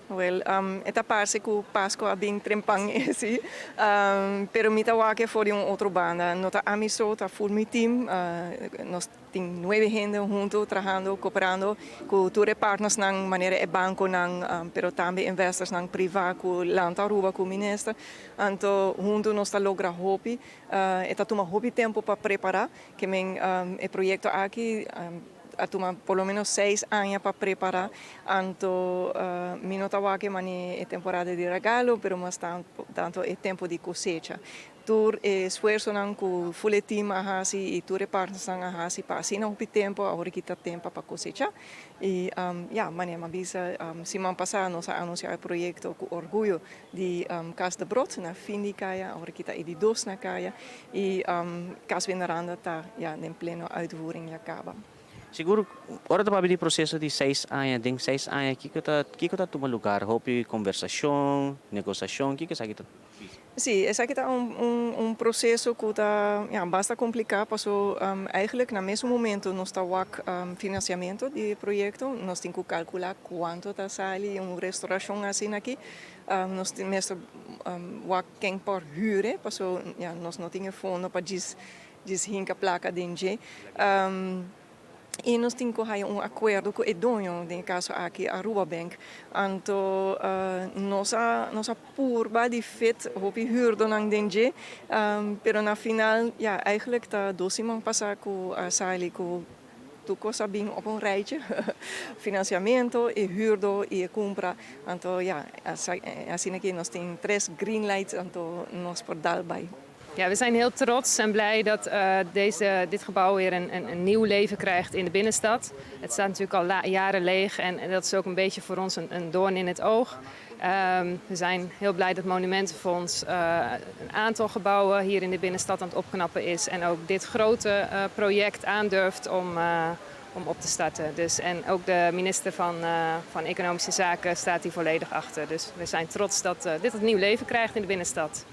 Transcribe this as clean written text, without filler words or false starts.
Wel, e ta parse ku Pasku a bin trempan si, pero mi ta wak for di un otro banda. No ta ami so, ta full mi team. Nos tin nuebe hende huntu trahando, kooperando ku tur partners nan manera e banko nan, pero tambe investors nan privá ku Land Aruba, ku minister. Anto huntu nos ta logra hopi. E ta tuma hopi tempu pa prepará, ke men e proyekto aki a tuma por lo ménos 6 aña pa prepará. Anto mi no ta wak manera e temporada di regalo, pero mas tantu e tempu di kosecha. Tur esfuerso nan ku full team a hasi i tur partners nan a hasi pa asina hopi tempu, awor aki ta tempu pa kosechá. I ja, manera m'a bisa, siman pasá nos a anunsiá e proyekto ku orguyo di Cas Debrot na fin di kaya, awor aki ta e di dos na kaya i Cas Veneranda ta, ja, den pleno uitvoering ya kaba. Sigur, ora ta di proseso di 6 aña, den 6 aña, kiko ta tuma lugá? Hopi kombersashon, negosiashon, kiko esaki ta? Si, esaki ta un proseso ku ta, ja, basta kompliká, paso eigenlijk na mesun momento nos ta wak finansiamentu di e proyekto, nos tin ku kalkulá kuantu ta sali un restourashon asina aki, nos tin wak ken por huur, paso, ja, nos no tin fondo pa djis hinka plaka den dje. I nos tin ku un akuerdo ku e doño, den kaso aki Aruba Bank. Anto nos a purba di fit hopi huurdonan den dje, pero na final, ja, eigenlijk ta 2 siman pasá ku a sali ku tur kos a bin op een rijtje. Finansiamentu i huurdo i kompra. Anto ja, asina ku nos tin tres green lights, anto nos por dal bai. Ja, we zijn heel trots en blij dat dit gebouw weer een nieuw leven krijgt in de binnenstad. Het staat natuurlijk al jaren leeg en dat is ook een beetje voor ons een doorn in het oog. We zijn heel blij dat Monumentenfonds een aantal gebouwen hier in de binnenstad aan het opknappen is. En ook dit grote project aandurft om op te starten. Dus, en ook de minister van Economische Zaken staat hier volledig achter. Dus we zijn trots dat dit het nieuw leven krijgt in de binnenstad.